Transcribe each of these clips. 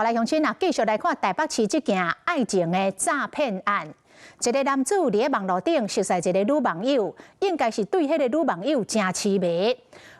來鄉親啊，繼續來看台北市這件愛情的詐騙案。一个男子佇咧網路頂熟似一个女網友，應該是對彼个女網友誠痴迷。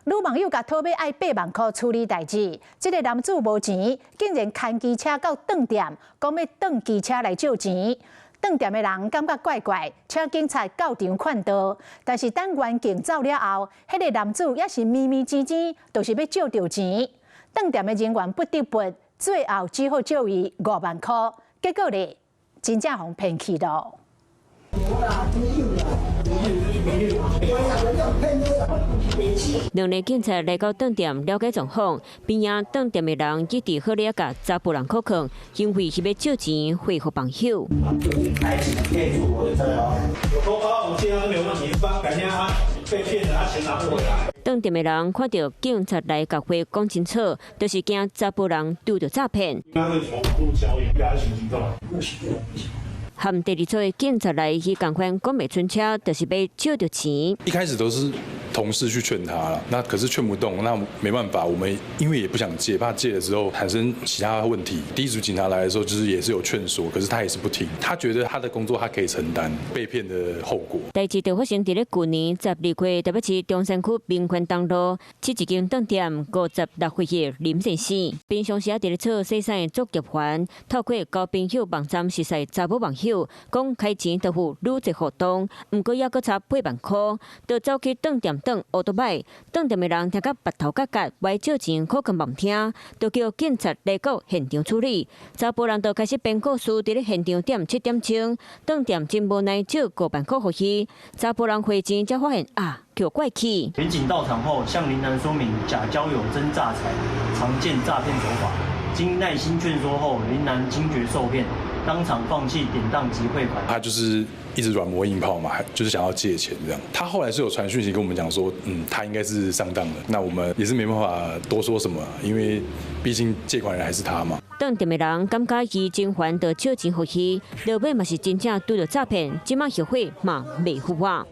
女網友共討欲愛八萬箍處理代誌，這个男子無錢，竟然牽機車到當店，講欲轉機車來借錢。當店的人感覺怪怪，請警察到場勸導。但是等員警走了後，彼个男子猶是瞇瞇支支，就是欲借著錢。當店的人員不得不，最後只好借伊5萬箍，結果咧，真正予騙去囉。兩个警察來到當店了解狀況，邊仔當店的人一直好咧共查埔人扣囥，因為是欲借錢匯予朋友。有扣包，我借他都沒有問題，改天他被騙了，他錢拿不回來。當店的人看著警察來共話講清楚，就是驚查埔人拄著詐騙。和第二組的警察來，伊仝款講袂準車，就是欲借著錢。一開始都是同事去勸他啦，那可是勸不動，那沒辦法，我們因為也不想借，怕借了之後產生其他問題。第一組警察來的時候，就是也是有勸說，可是他也是不聽，他覺得他的工作他可以承擔被騙的後果。代誌就發生佇咧舊年12月，台北市中山區民權東路，這一間當店56歲的林先生，平常時啊佇咧做細細的作業員，透過交朋友網站熟似查某網友，講開錢就赴愈濟活動，毋過猶閣差八萬箍，就走去當店轉烏多擺，當店的人聽甲白頭角角，歪借錢可能嘛毋聽，就叫警察來到現場處理。查埔人就開始編故事，佇咧現場踮7點鐘，當店真無奈借5萬箍予伊，查埔人匯錢才發現啊，予拐去。員警到場後，向林男說明假交友真詐財，常見詐騙手法。經耐心勸說後，林男驚覺受騙，當場放棄典當及匯款。他就是一直軟磨硬泡嘛，就是想要借錢這樣。他後來是有傳訊息跟我們講說，他應該是上當了。那我們也是沒辦法多說什麼，因為畢竟借款人還是他嘛。當店的人感覺伊真煩，就借錢予伊，落尾嘛是真正拄著詐騙，這馬後悔嘛袂赴啊。